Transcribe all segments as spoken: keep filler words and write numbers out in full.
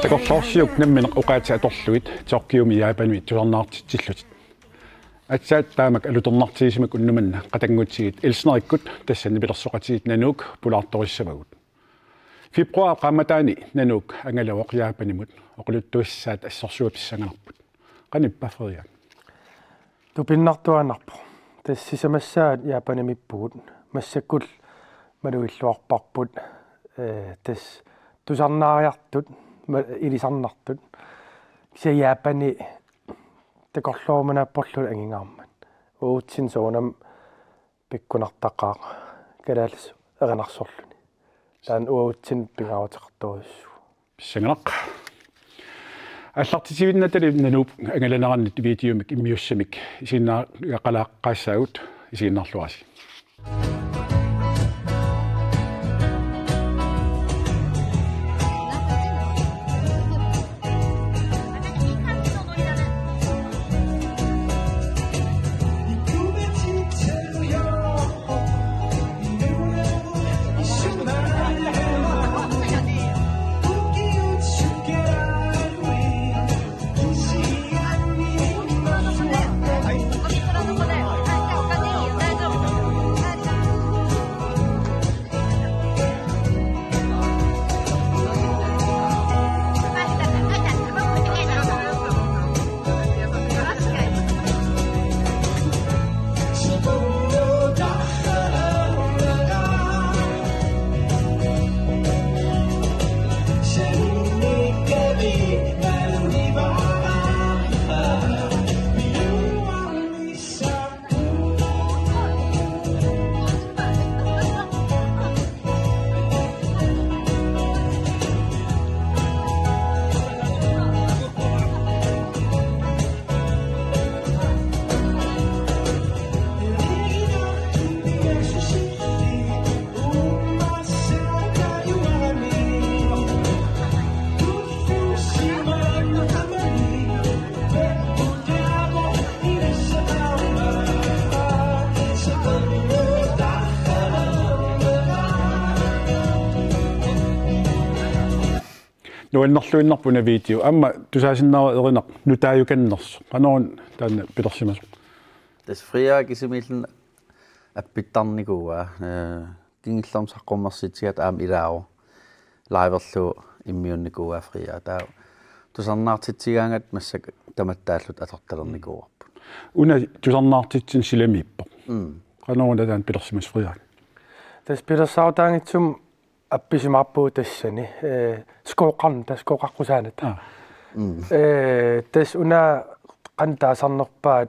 Takorloorsiuk nammineq oqaatsit atorlugit Tokyomit Japanimit tusarnaartitsillutit. Aatsaat taamak alutornartigisimaguit unnuk manna qatanngutigiit Elsnerikkut tassani nipilersoqatigiit Nanook pulaartorissavagut. Februar qaammataani Nanook angalavoq Japanimut oqaluttuassaat assorsuaq pissanganarpoq. Qanoq ippa Frederik? Tupinnartuaannarpoq. Tassa sisamassaat Japanimiippugut. Massakkut malugilluarparput, eh, tassa tusarnaariartut, ma-, ilisarnartut. Kisianni Japani takorloorumanaapporlu angingaarmat. Uatsinnut soorunami pikkunartaqaaq kalaallisut erinarsorluni. Taanna uatsinnut pingaaruteqartorujussuuvoq. Pissanganaq. Aallartitsivinnatali Nanoop angalanerannit videomik immiussamik isiginnaaraqalaaqqaassaagut, isiginnaarluarisi. Nuannerluinnarpoq una video. Aamma tusaasinnaavara erinaq nutaajukannersoq. Qanoq taanna pilersimasoq? Tassa Frederik kisimiilluni appittarnikuuaa, eh, kingullermik saqqummersitsigatta aamma ilaavoq. Liverlugu immiunnikuuaa Frederik. Taava tusarnaartitsigaangatta massakkut tamattaalluta atortalernikuuarput. Una tusarnaartitsineq silamiippoq. Mm. Qanoq una taanna pilersimasoq Frederik? Tassa pilersaarutaanngitsumik appisimaarpugut tassani, eh, skooqarn-, tassa skooqaqqusaanata. Aa. Mm. Eh, tassa una qanoq taasarnerpaat,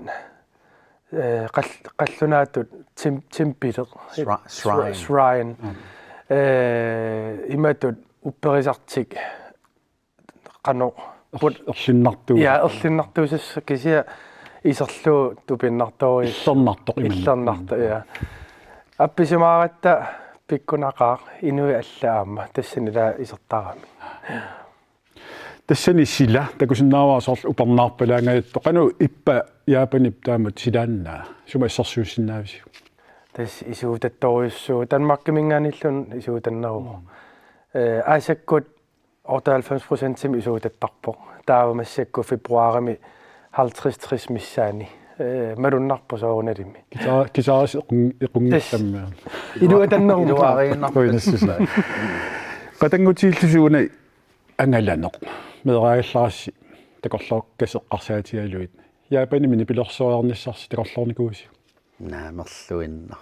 eh, qall-, qallunaatut tem-, tempelit. Shri-, shrine. Shrine. Mm. Eh, imatut upperisartik qanoq put-, erlinnartuusoq. Ja, erlinnartuusoq kisianni iserlugu tupinnartorujuk. Illernartoq imannak. Illernartoq, ja. Appisimaaratta pikkunaqaaq inuit allat aamma tassani taava isertaramik. Tassani sila takusinnaavara soorlu upernaarpalaangajattoq. Qanoq ippa Japanip taamatut silaannaa? Sumut assersuussinnaavisiuk? Tassa isuutattorujussuuvoq. Danmarkiminngaanniilluunniit isuutanneruvoq. Mm. Eh, aasakkut otteoghalvfems procentimik isuutattarpoq. Taava massakkut februarimi halvtreds tres missaani. Eh, malunnarpoq soorunalimi. Guitar-, guitarist equn-, equnngillammi. Tassa. Iluatanneruvoq. Iluariinnarpoq. Quinassusaa. Qatanngutigillusi una angalaneq. Meeraagallarassi takorlooqqassi eqqarsaatigalugit. Japanimi nipilersoreernissarsi takorloornikuuisiuk? Naamerluinnaq.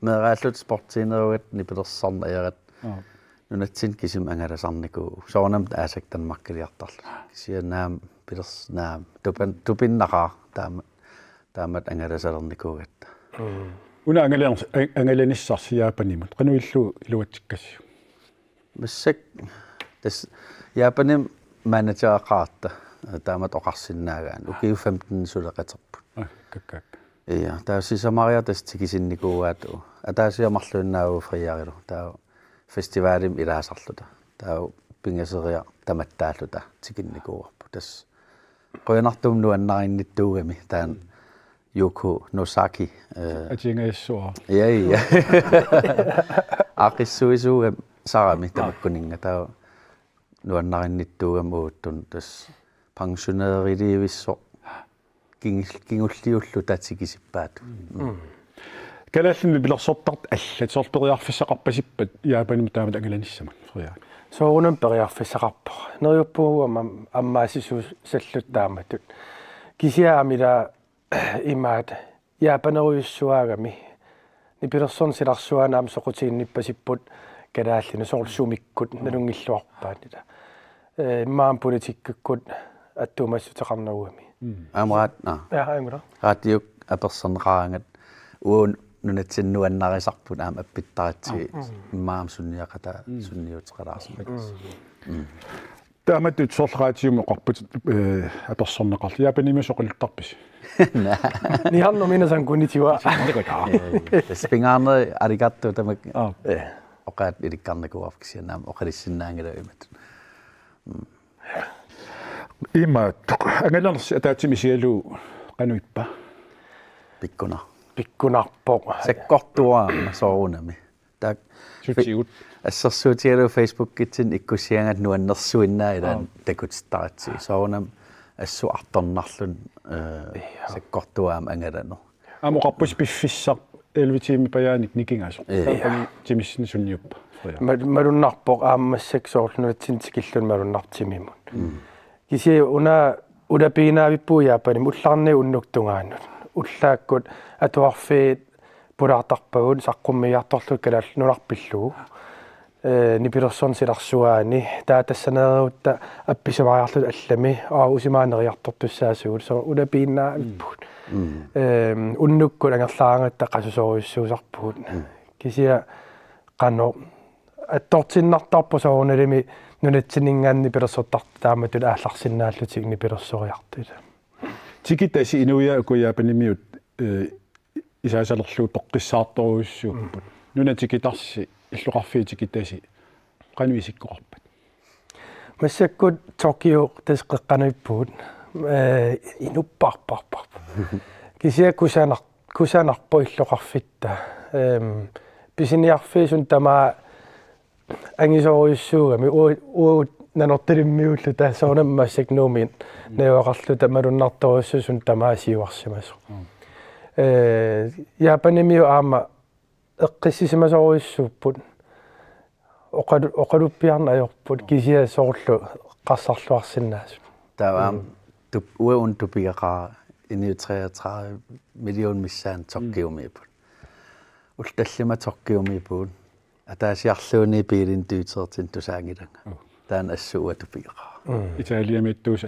Meeraalluta sportsiinerugatta nipilersorneq ajaratta. Aa. Nunatsinni kisimi angalasarnikuuvugut. Soorunami aasakkut Danmarkiliartarluta. Kisianni naamik pilers-, naamik. Tupan-, tupinnaqaaq taama, taamatut angalasalernikuugatta. Mm. Una angalan-, a-, angalanissarsi Japanimut. Qanoq ilillugu iluatsikkasiuk? Massakkut tassa Japanimi managereqaratta taamatut oqarsinnaagaanni. Ukiut femten suleqaterput. Aa, kakkaak. Ja, taava sisamariarluta tassa tikisinnikuuaat. Ataasiarluinnaavugut Frederilu. Taava festivalimi ilaasarluta. Taava pingasoriarluta tamattaalluta tikinnikuuarput. Tassa qujanartumik nuannarinnittuugami taanna Yuko Nozaki, eh, Atingaissua. Ja, ja. Aaqqissuisuugami sarami tamakkuninnga, taava nuannarinnittuugami uattut, tassa pensionerilivissoq kingul-, kingulliulluta tikisippaat. Mm. Kalaallit nipilersortartut allat soorlu periarfissaqarpasippat Japanimut taamatut angalanissamut, Frederik? Soorunami periarfissaqarpoq. Neriuppugut aamma am-, ammaassisuussalluta taamatut. Kisianni aamma ila imaat Japanerujussuugami. Nipilersorneq silarsuaani aamma soqutiginnippasipput kalaallinut, soorlu sumikkut nalunngilluarpaat ila. Eh, immaqa politikkikkut attuumassuteqarnerugami. Mm. Aamma raat-, aa. Ja, angula. Raatiukkut apersorneqaraangat uagut nunatsinni nuannarisarput aamma appittaratsigit, mm, immaqa aamma sunniaqataa, mm, sunniuteqalaarsimagatta. Mm. Mm. Taamatut soorlu raatiumi oqarputit, eh, apersorneqarlutit. Japanimiusut oqaluttarpisi? Naa. Nihon no minasan konnichiwa. Tassa pingaarnerit arigato tamakku. Aa. Eh, oqaatsit ilikkarnikuuarput kisianni aamma oqalussinnaanngilagut imatut. Mm. Imaattoq. Angalanersi ataatsimik isigalugu qanoq ippa? Pikkunar-. Pikkunarpoq. Sakkortuaarama soorunami. Taakku sutsigut. Fe-, assersuutigalugu Facebookitsinni ikkussigaangatta nuannersuinnaat ilaanni, aa, takutittaratsigit. Soorunami assut artornarluni, eh, ja, sakkortuaarama angalaneq. Aamma oqarpusi piffissaq elleve tiimit pajaanik nikingasoq. Ja. Taava qanoq timissinni sunniuppa? Ja. Ma-, malunnarpoq aamma massakkut soorlu nunatsinni tikilluni malunnarpoq timimut. Mm. Kisianni una ulapiinnaavippugut Japanimi, ullarnit unnukkut tungaannut. Ullaakkut atuarfiit pulaartarpagut saqqummiiartorluta Kalaallit Nunaat pillugu. Eh, nipilersorneq silarsuaani, taava tassaneerutta appisimaariarluta allami, aa, usimaaneriartortussaasugut, soorlu ulapiinnaavippugut. Mm. Ehm, unnukkut angerlaraangatta qasusorujussuusarpugut. Mm. Kisianni qanoq attortinnartarpoq soorunalimi nunatsinninngaanniit nipilersortartut taamatut aallarsinnaallutik nipilersoriartut. Tikitasi inuiaat uku Japanimiut, eh, isaasalerlugu toqqissaartorujussuupput. Mm. Nunat tikitarsi, illoqarfiit tikitasi, qanoq isikkoqarpat? Massakkut Tokyo tassa qeqqaniippugut, eh, inupparparpar. Kisianni kusanar-, kusanarpoq illoqarfitta. Ehm, pisiniarfiit suut tamaat angisoorujussuugami, u-, uagut Nanortalimmiulluta soorunami massakkut Nuummi najugaqarluta malunnartorujussuuvoq suut tamaat siuarsimasoq. Mm. Eh, Japanimiut aamma eqqissisimasorujussuupput, oqalu-, oqaluppiarneq ajorput, mm, kisianni soorlu eqqarsarluarsinnaasut. Taava aamma, mm, tup-, uagut una tupigaqaara, inuit treogtredive millionit missaanni, mm, Tokyomiipput. Ullut tallimat Tokyomiippugut. Ataasiarluunniit biilinik tuuteertinneq tusaanngilanga. Oh. Taanna assut uanga tupigaqaara. Mm. Italiamiittuusa.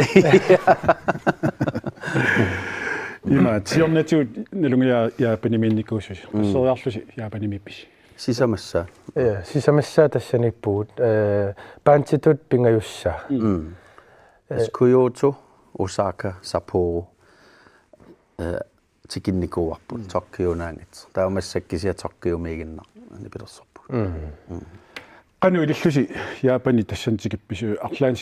Ima, siornatigut nalunngilara Japanimiinnikuususi. Mm. Qasseriarlusi Japanimiippisi? Sisamassaat. Ja, sisamassaat tassaniippugut. Eh, banditut pingajussaat. Mm. Mm. Eh. Tassa Kyoto, Osaka, Sapporo. Eh, tikinnikuuarput, mm, Tokyonaanngitsoq. Taava massakkut kisianni Tokyomiiginnaq nipilersorpugut. Mm. Mm. Qanoq ilillusi Japani tassani tikippisi, arlaannik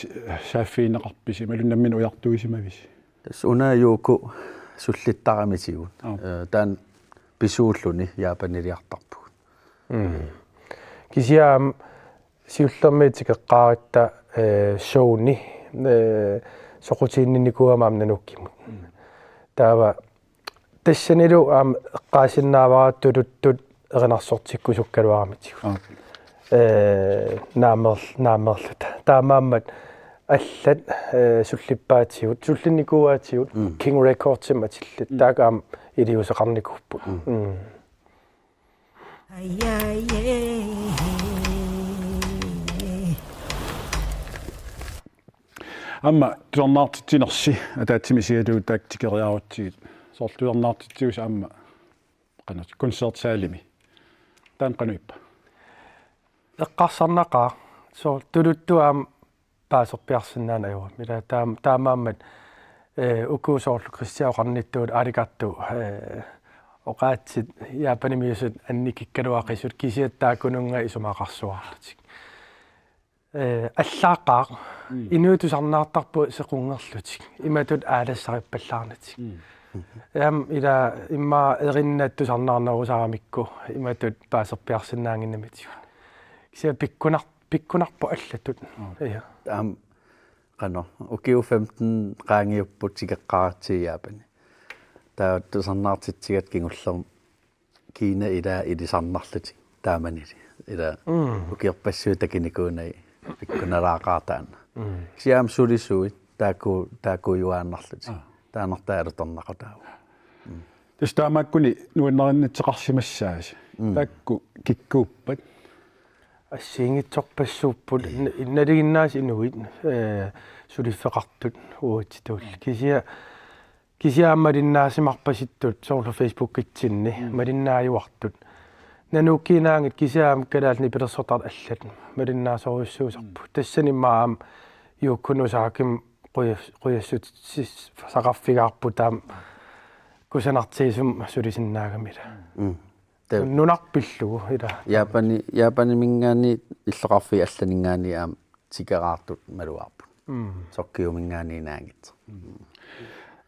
saaffigineqarpisi, imaluunniit nammineq ujartuisimavisi? Tassa una Yuko sullittaramitigut. Aap. Eh, taanna pisuulluni Japaniliartarpugut. Mm. Kisianni aamma siullermik tikeqqaaratta, eh, Sony, eh, soqutiginninnikuugami aamma Nanukkimut. Mm. Taava tassanilu aamma eqqaasinnaavara tuluttut erinarsortikkusukkaluaramitigut. Aa. Eh, naamer-, naamerluta. Taamaammat allat, eh, sullippaatigut, sullinnikuuaatigut, mm, King Recordsimik atillit. Mm. Taakku aamma iliuuseqarnikuupput. Mm. Mm. Aamma tusarnaartitsinersi ataatsimik isigalugu taakku tikeriarutsigit. Soorlu tusarnaartitsigusi aamma qanoq koncertsaalimi. Taanna qanoq ippa? Eqqarsarnaqaaq. Soorlu tuluttut aamma paaserpiarsinnaaneq ajorami. Ila taam-, taamaammat, eh, uku soorlu Kristian oqarnittut arigato, eh, oqaatsit Japanimiusut annikikkaluaqisut kisianni taakkununnga isumaqarsuarlutik. Eh, allaaqaaq. Mm. Inuit tusarnaartarput sequngerlutik. Imatut aalassarippallaarnatik. Mm. Aamma ila immaqa erinnat tusarnaarnerusaramikku imatut paaserpiarsinnaannginnamitigut. Kisianni pikkunar-, pikkunarpoq allatut. Mm. Ja. Aamma qanoq, ukiut femten qaangiupput tikeqqaaratsigu Japani. Taava tusarnaartitsigatta kingullermik Kina ila ilisarnarlutik taamanili. Ila Mm. ukiorpassuit takunikuunagit pikkunalaaqaaq taanna. Mm. Kisianni aamma sulisuit taakku-, taakkuujuaannarlutik. Aa. Taannartaa alutornaqaaq taava. Tassa taamaakkuni nuannarinnatsiarsimassaasi. Mm. Taakku kikkuuppat? Assigiinngitsorpassuupput. Ii. N-, nalinginnaasut inuit, eh, suliffeqartut uatsitut. Kisianni, kisianni malinnaasimarpasittut soorlu Facebookitsinni, Mm. malinnaajuartut. Nanookkiinaanngitsoq kisianni aamma kalaallit nipilersortartut allat malinnaasorujussuusarput. Mm. Tassani immaqa aamma Juukkun Osakim qujas-, qujassutissaqarfigaarput aamma kusanartigisumik sulisinnaagami ila. Mm. Taava nunarput pillugu ila. Japani-, Japaniminngaanniit illoqarfiit allaninngaanniit aamma tikeraartut malugaarput. Mm. Tokyoominngaanniit naanngitsoq.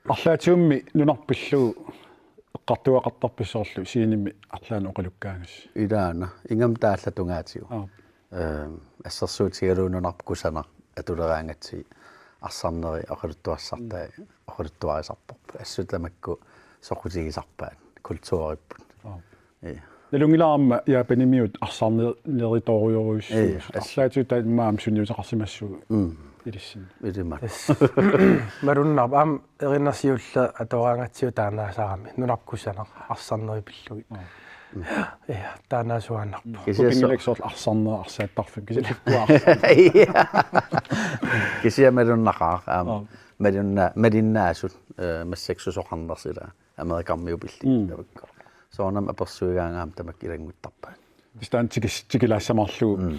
Arlaatigummi nunarput pillugu eqqartugaqartarpisi soorlu scenemi arlaannik oqalukkaangassi? Ilaana, ingammik taallat tungaatigut. Aap. Ehm, assersuutigalugu nunarput kusanaq atuleraangatsigit arsarnerit oqaluttuassartai Mm. oqaluttuarisarparput. Assut tamakku soqutigisarpaat kulturipput. Aap. Ja. Nalunngilara aamma Japanimiut arsarnerit toorujorujussuusut. Ja, as- Arlaatigut taanna aamma sunniuteqarsimassuugut Mm. ilissinni. Ilima. Tassa. Malunnarpoq aamma erinarsiulla atoraangatsigu taannaasarami. Nunarput kusanaq arsarnerit pillugit. Aap. Ja, taannaasuaannarpoq. Kisianni so- Kutingilik soorlu arsarnerit arsaattarfimmi. Kisianni sukkua arsarnerit. Ja. Kisianni malunnaqaaq aamma. Aap. Malunna-, malinnaasut, eh, massakkut susoqarnersut ila. Amerikarmiut pillit Mm. taakku. Soorunami apersuigaangat aamma tamakku ilannguttarpaat. Tassa taanna tikis-, tikilaassamaarlugu. Mm.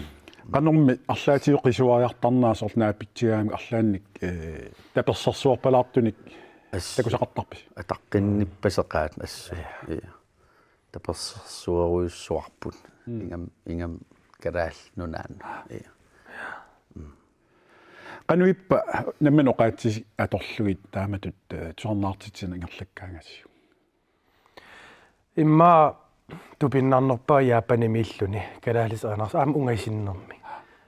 Qanormi arlaatigut qisuariartarnera soorlu naapitsigaangamik arlaannik, eh, tapersersuarpalaartunik As-, takusaqartarpisi? Ataqqinnippasseqaat assut. Ja. Ja. Tapersersuerujussuarput. Mm. Ingammik, ingammik Kalaallit Nunaannut. Ja. Mm. Qanoq ippa nammineq oqaatsisi atorlugit taamatut, eh, tusarnaartitsineq ingerlakkaangasi? Immaqa tupinnarnerpaaq Japanimiilluni kalaallisut erinarsoq aamma ungasinnermik.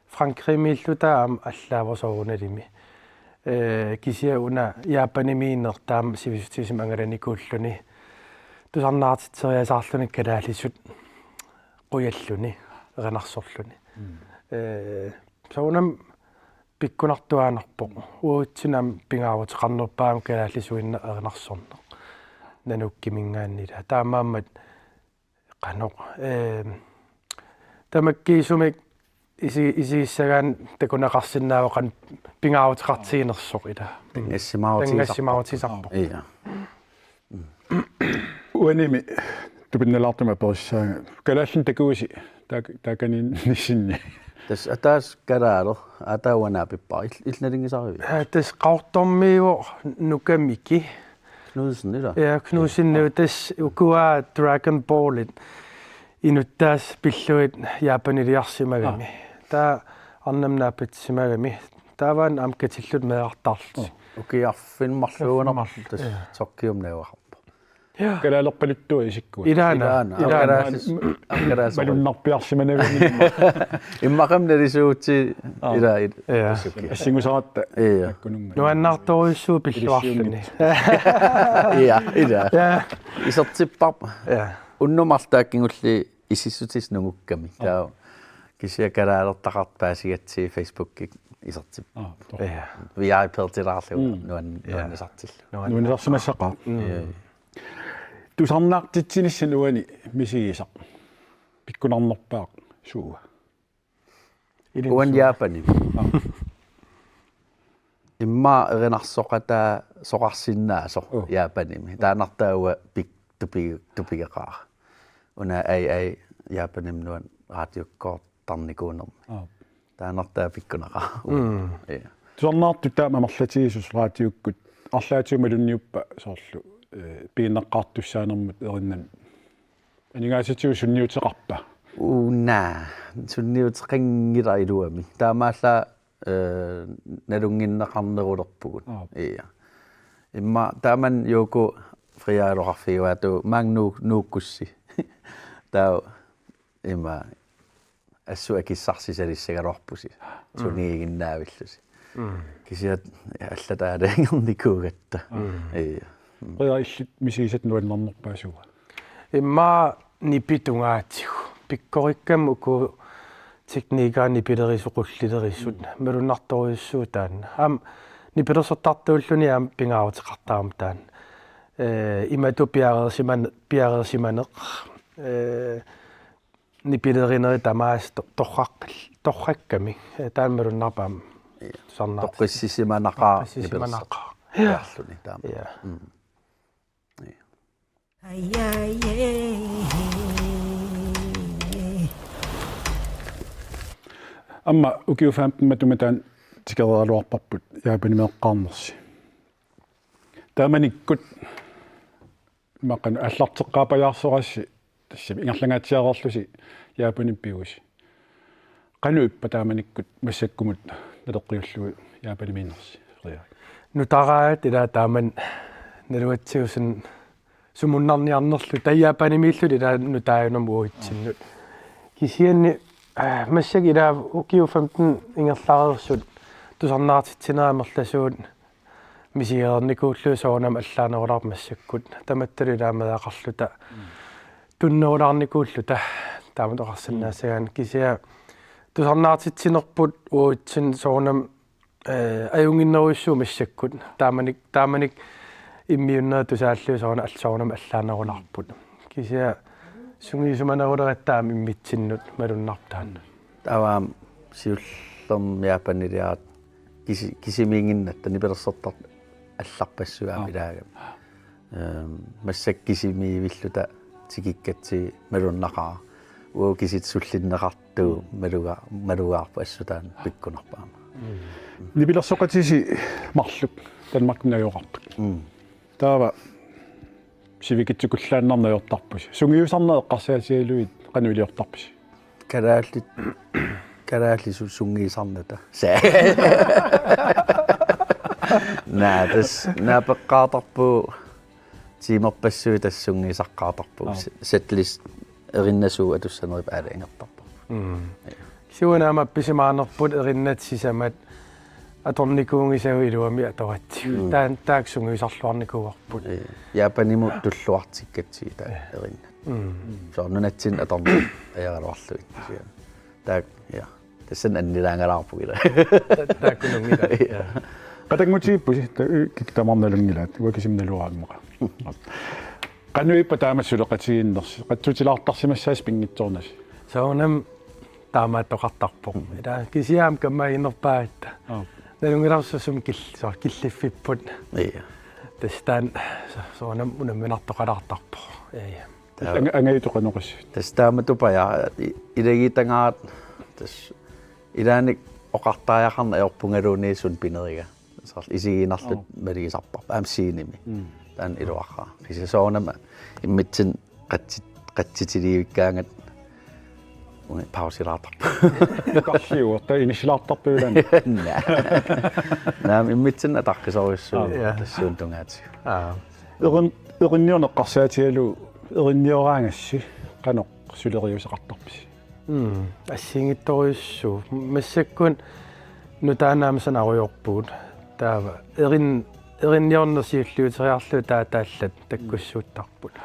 Frankrigimiilluta aamma allaavoq soorunalimi. Eh, kisianni una Japanimiinneq taama sivisutigisumik angalanikuulluni tusarnaartitseriasaarluni kalaallisut qujalluni erinarsorluni. Mm. Eh, soorunami pikkunartuaannarpoq. Uatsinnut aamma pingaaruteqarnerpaamik kalaallisuinnaq erinarsorneq. Nanokkiminngaanniit ila. Taamaammat qanoq, eh, tamakkiisumik isi-, isigissagaanni takuneqarsinnaavoq qanoq pingaaruteqartiginersoq ila. Tanngassimaarutigisarparput. Tanngassimaarutigisarparput. Ja. Uanimi tupinnalaartumik aperissaanga. Kalaallinik takuisi taak-, taakaniinnissinni. Tassa ataaseq kalaaleq, aatsaat uanga naapippara, il-, illit nalunngisariviuk? Ja, tassa Qaqortormiuvoq Nuka Miki. Knudsen, ila? Ja, Knudsen, ja. Tassa ukua Dragon Ballit inuttaasut pillugit Japaniliarsimagami. Ah. Taava arnamut naapitsisimagami. Taava aamma katillutik meerartaarlutik. Oh. Ukiut arfineq-marluunniit. Arfineq-marluk. Tassa. Ja. Tokyomi najugaqarpoq. Ja. Kalaalerpaluttuaq isikkuat. Ilaana. Ilaana. Ilaana. Aqqalaassis-, aqqalaassoq. Malunnarpiarsimanagit. Immaqami nalisuutit. Aa. Ila, ila. Ja. Tassa ukiut. Assingusaratta. Ja. Makkununnga. Nuannaartorujussuuvoq pilluarluni. Ilisiunngitsoq. Ja, ila. Ja. Isertipparput. Ja. Unnuk marluk taakku kingulliit isissutissat nungukkamik. Aa. Taava kisianni kalaalertaqartut paasigatsigit Facebookikkut isertipparput. Aa, to. Ja. V I P-ertilaarlugu. Mm. Nuan-, ja. Nuannisartillugu. Nuanni-, nuannisarsimassaqaaq. Mm. Ja. Tusarnaartitsinissannut uani misigisaq pikkunarnerpaaq suua? Ilumut. Uani suua? Japanimi. Aa. Immaqa erinarsoqataa soqarsinnaasoq. Oh. Japanimi. Taannartaa uanga pik-, tupi-, tupigeqaara. Una ai ai Japanimi nuann-, raatiukkoortarnikuunermi. Aa. Taannartaa pikkunaqaaq. Mm. Ja. Tusarnaartut taama amerlatigisut raatiukkut arlaatigut malunniuppa soorlu, eh, piginnaqqaartussaanermut erinnani. Aningaasatigut sunniuteqarpa? Una sunniuteqanngilaq iluamik. Taamaallaat, eh, nalunnginneqarnerulerpugut. Aap. Ia. Immaqa taamani Jouko Friaaloqarfigivaat maanga Nuu-, Nuukkussi. Taava ima assut akissarsisalissagaluarpusi. Mm. Suniiginnaavillusi. Mm. Kisianni allatut aalajangernikuugatta. Mm. Ia. Qujaa illit misigisat nuannernerpaasuua? Immaqa nipi tungaatigut. Pikkorikkami uku teknikkit nipilerisut qullilerisut. Mm. Malunnartorujussuuvoq taanna. Aamma nipilersortartuulluni aamma pingaaruteqartarami taanna. Eh, imatut piareersiman-, piareersimaneq. Eh, nipilerinerit tamaasa to-, torraqqil-, torrakkamik. Eh, taanna malunnarpoq aamma. Ia. Tusarnaartitsi-. Toqqissisimanaqaaq. Toqqissisimanaqaaq. Nipilersoq. Ia. Piarluni taama. Ia. Mm. Ia. Aamma ukiut femten matuma taanna tikeraluarparput Japanimeeqqaarnersi. Taamanikkut maqan aallarteqqaappajaarsorassi tassami ingerlangaatsiareerlusi Japanimi pigusi. Qanoq ippa taamanikkut massakkumut naleqqiullugu Japanimiinnersi, Frederik? Nutaaraatit ilaa taamani nalugatsigu sumunnarniarnerluta, taava Japanimiilluta ilaa nutaajunermut uatsinnut. Kisianni, eh, massakkut ilaa ukiut femten ingerlareersut tusarnaartitsinerit amerlasuut misigereernikuullugit soorunami allaanerulaarput massakkut. Tamattalu ilaa meeraqarluta. Mm. Tunnerulaarnikuulluta taamatut oqarsinnaassagaanni. Mm. Kisianni tusarnaartitsinerput uatsinnut soorunami, eh, ajunnginnerujussuuvoq massakkut. Taamani-, taamanikkut immiunnerit tusaallugit sooruna-, soorunami allaanerulaarput. Kisianni sungiusimaneruleratta aamma immitsinnut malunnarpoq taanna. Taava aamma siullermik Japaniliaratta kisi-, kisimiinnginnatta nipilersortartut allarpassuit aamma. Aap. Ilaagami. Ehm, massakkut kisimiivilluta tikikkatsigit malunnaqaaq. Uagut kisitsisullinneqartut maluga-, malugaarput assut taanna pikkunarpoq aamma. Mm. Nipilersoqatisi marluk Danmarkimi najugaqarput. Mm. Taava sivikitsukullaannarneq ajortarpusi. Sungiusarneq eqqarsaatigalugit qanoq iliortarpisi? Kalaallit, kalaallisut sungiusarnata. Sa-. Naa, tassa naapeqqaartarpugut tiimerpassuit tassa sungiusaqqaartarpugut. Aap. Se-, setlist erinnasuut atussanerit aalajangertarput. Mm. Ja. Siunaama appisimaanerput erinnat sisamat atornikuunngisagut iluamik atoratsigu. Mm. Taanna taakku sungiusarluarnikuuarput. Ja. Japanimut tulluartikkatsigit taava erinnat. Mm. Soorlu nunatsinni atorneq ajorluarlugit. Taakku, ja. Tassani annilaangalaarpugut ilaa. Ta-, taakkununnga ilaa. Ja. Qatanngutigiippusi, ta-, kikkuta tamarmi nalunngilaat, uanga kisimi naluara immaqa. Qanoq ippa taamatut suleqatigiinnersi, qatsutilaartarsimassaasi pinngitsoornasi? Soorunami taamaattoqartarpoq. Mm. Ilaa kisianni aamma kammaginerpaagatta. Aap. Nalunngilarsi sumi kil-, soorlu killiffipput. Ja. Tassa taanna so-, soorunami unamminartoqalaartarpoq. Ja, ja. Taava. Anga-, angajutut qanoq oqassi? Tassa taamatut paja-, i-, ilagiitangaarat tassa ilaanni oqartariaqarneq ajorpungaluunniit suna pineriga. Soorlu isigiinnarluta. Aap. Maligisarparput. Aamma scenemi. Mm. Taanna iluaqaaq. Kisianni soorunami immitsinnut qatsit-, qatsitilivikkaangat uunga pausilaartarpoq. Ukarliuvoq, taava inissilaartarpit ilaanni? Naa. Naa, immitsinnut ataqqisorujussuuvoq. Aap. Ja. Tassuuna tungaatigut. Aap. Erin-, erinniorneq eqqarsaatigalugu erinnioraagassi qanoq suleriuseqartarpisi? Mm, assigiinngitsorujussuuvoq. Massakkut nutaanik aamma sanarujoorpugut. Taava erin-, erinniorneq siulliuteriarlugu taava taallat takkussuuttarput.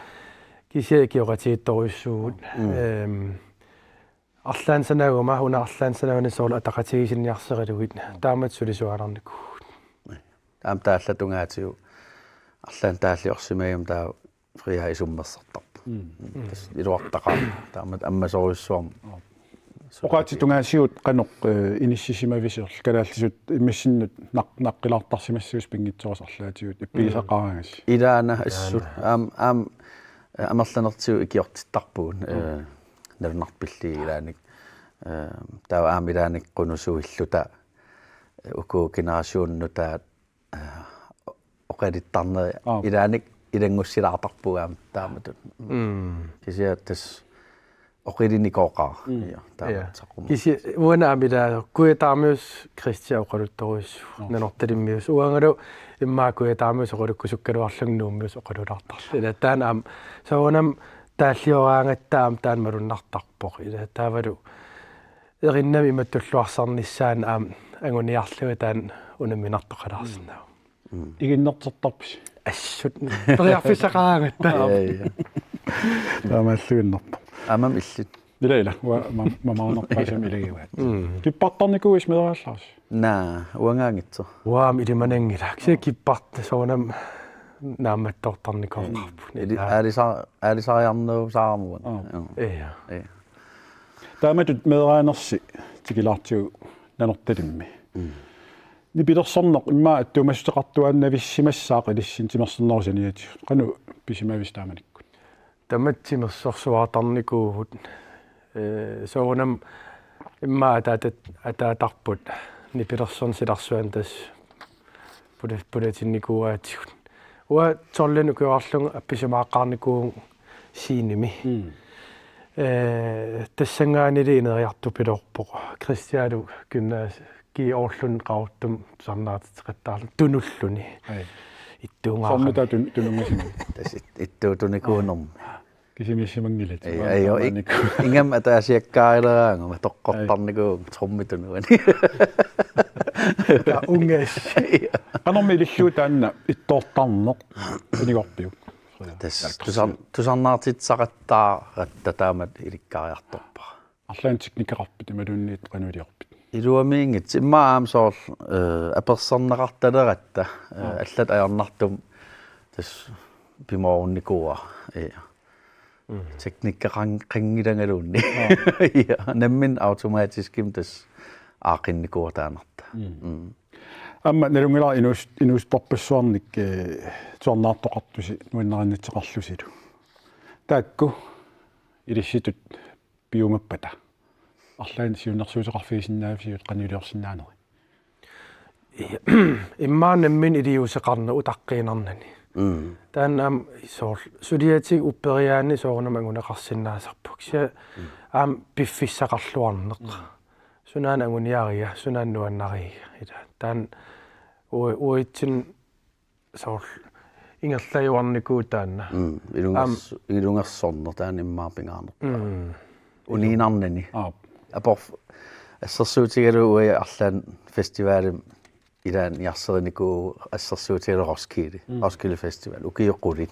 Kisianni ikioqatigiittorujussuuvugut. Mm. Ehm, arlaannik sanaguma, una arlaannik sanaguni soorlu ataqatigiissinniarseralugit. Taamatut sulisugalernikuuvugut. Aamma taallat tungaatigut arlaannik taalliorsimaguma taava Frederik isummersortarpoq. Mm. Mm, tassa iluartaqaaq. Taamatut ammasorujussuarmik. Aap. Oqaatsit tungaasigut qanoq, eh, inissisimavisi soorlu kalaallisut immissinnut naq-, naqqilaartarsimassagussi pinngitsooratik arlaatigut ippigisaqaraagassi? Ilaana assut. Ilaana. Aam-, aam-, eh, amerlanertigut ikiortittarpugut, eh, mm, nalunarput pillugu ilaanni. Eh, taava aamma ilaanni qunusuilluta, eh, uku generationit nutaat eh, oqaluttarneri. Aap. Ilaanni ilanngussilaartarpugut aamma taamatut. Mm. Kisianni tassa oqilinikooqaaq. Mm. Ja, taama. Ja. Saqqummi. Kisi uanga aamma ila Kujataamiusoq Kristian oqaluttorujussuuvoq. Nå. Nanortalimmiusoq. Uangalu immaqa Kujataamiusoq oqalukkukkaluarlunga Nuummiusoq oqalulaartarluni. Ila taanna aamma soorunami taallioraangatta aamma taanna malunnartarpoq. Ila taavalu erinnami imatulluarsarnissaanut aamma anguniarlunga taanna unamminartoqalaarsinnaavoq. Mm. Iginnertertarpisi? Assut. Periarfissaqaraangatta. Ja, ja. Taamaalluinnarpoq. Aammami illit. Ila, ila. Uanga ma-, mamaanarpaasami ilagivaat. Mm. Kippartarnikuuisi meeraallarsi? Naa, uangaanngitsoq. Uanga aamma ilimananngilaq. Kisianni kippart soorunami naammattoortarnikooqarput. Ili-, ila. Aalisa-, aalisariarnerusaarama uanga. Aa. Joo. Ja. Ja. Taamatut meeraanersi tikilaartigu Nanortalimmi. Mm. Nipilersorneq immaqa attuumassuteqartuaannavissimassaaq ilissinnut timersornerup saniatigut. Qanoq pisimavissi taamanikkut? Tamatta timersorsuartarnikuuvugut, ee, soorunami immaqa ataatat-, ataatarput nipilersorneq silarsuanut tassa pula-, pulatinnikuuaatigut. Uanga tolvini ukioqarlunga appisimaaqaarnikuuvunga Sienimi. Mm. Ee, tassanngaanniilli ineriartupiloorpoq. Kristialu gymnasi-, gymnasiorluni Qaqortumi tusarnaartitseqattaarluni tunulluni. Ai. Ittuungaarami. Soormita tun-, tununngisimmi? Tassa it-, ittuutunikuunermi. Kisimiissimanngilat. Ei, ei, jo, ik-, maaniku. Ingammik ataasiakkaarilereeraangama toqqortarnikuuvunga trommetunuani. Ja, ungas. Ja. Qanormi ilillugu taanna ittoortarneq anigorpiuk? Tassa tusar-, tusarnaartitsaqattaaratta taamatut ilikkariartorpara. Arlaannik teknikkeqarpit imaluunniit qanoq iliorpit? Iluamiinngitsoq immaqa aamma soorlu, eh, apersorneqartaleratta, eh, Aa. allat ajornartumik tassa pimoorunnikuuara. Ja. Mm. Teknikkeqanngilangaluunniit. Aa. Ja, nammineq automatiskimik tassa aaqqinnikuuara taannartaa. Mm. Mm. Aamma nalunngilara inuus-, inuusuttorpassuarnik, eh, tusarnaartoqartusi nuannarinnittoqarlusilu. Taakku ilissitut piumappata. Arlaannik siunnersuuteqarfigisinnaavisigut qanoq iliorsinnaanerit? Ja, immaqa nammineq iliuuseqarneq utaqqiinnarnani. Mm. Taanna aamma soorlu suliatigut upperiaanni soorunami anguneqarsinnaasarput. Kisianni Mm. aamma piffissaqarluarneq. Mm. Sunaana anguniariga, sunaana nuannariga. Ila taanna u-, uatsinnut soorlu ingerlajuarnikuuvoq taanna. Mm, ilungers-, Aam. ilungersorneq taanna immaqa pingaarnerpaaq. Mm. Uniinnarnani. Aap. Aporf-, assersuutigalugu uagut arlaannik festivalimi ilaanni niarserinikuuvugut assersuutigalugu Roskilde. Mm. Roskilde Festival. Ukiut qulit.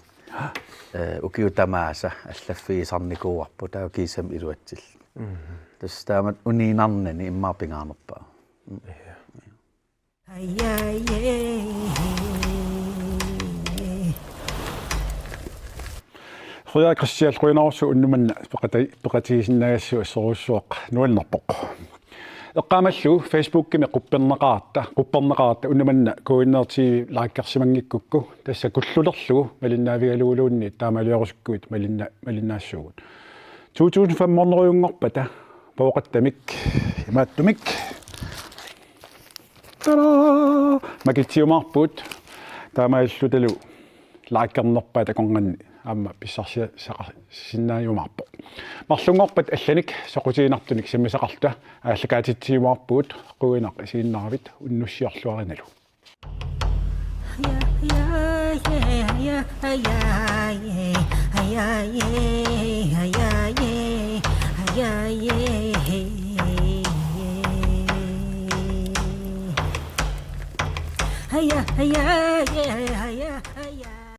Eh, ukiut tamaasa allaffigisarnikuuarput. Taava kiisami iluatsillugu. Mm. Tassa taamatut uniinnarnani immaqa pingaarnerpaaq. Mm. Ja. Frederik Kristian, qujanarsuaq unnuk manna peqati-, peqatigisinnaagassiuk, assorujussuaq nuannerpoq. Eqqaamallugu Facebookimi qupperneqaratta, qupperneqaratta unnuk manna K N R T V likersimanngikkukku, tassa kullulerlugu malinnaavigaluguluunniit taamaaliorusukkavit malinna-, malinnaassuugut. To tusind fem hundrede-nngorpata pooqattamik imaattumik. Tada! Makitsiumaarpugut taamaalillutalu likernerpaat akornanni aamma pissarsiassaqarsinnaajumaarpoq. Marlunngorpat allanik soqutiginartunik sammisaqarluta aallakaatitsiumaarpugut, qujanaq isiginnaaravit unnussiorluarinalu.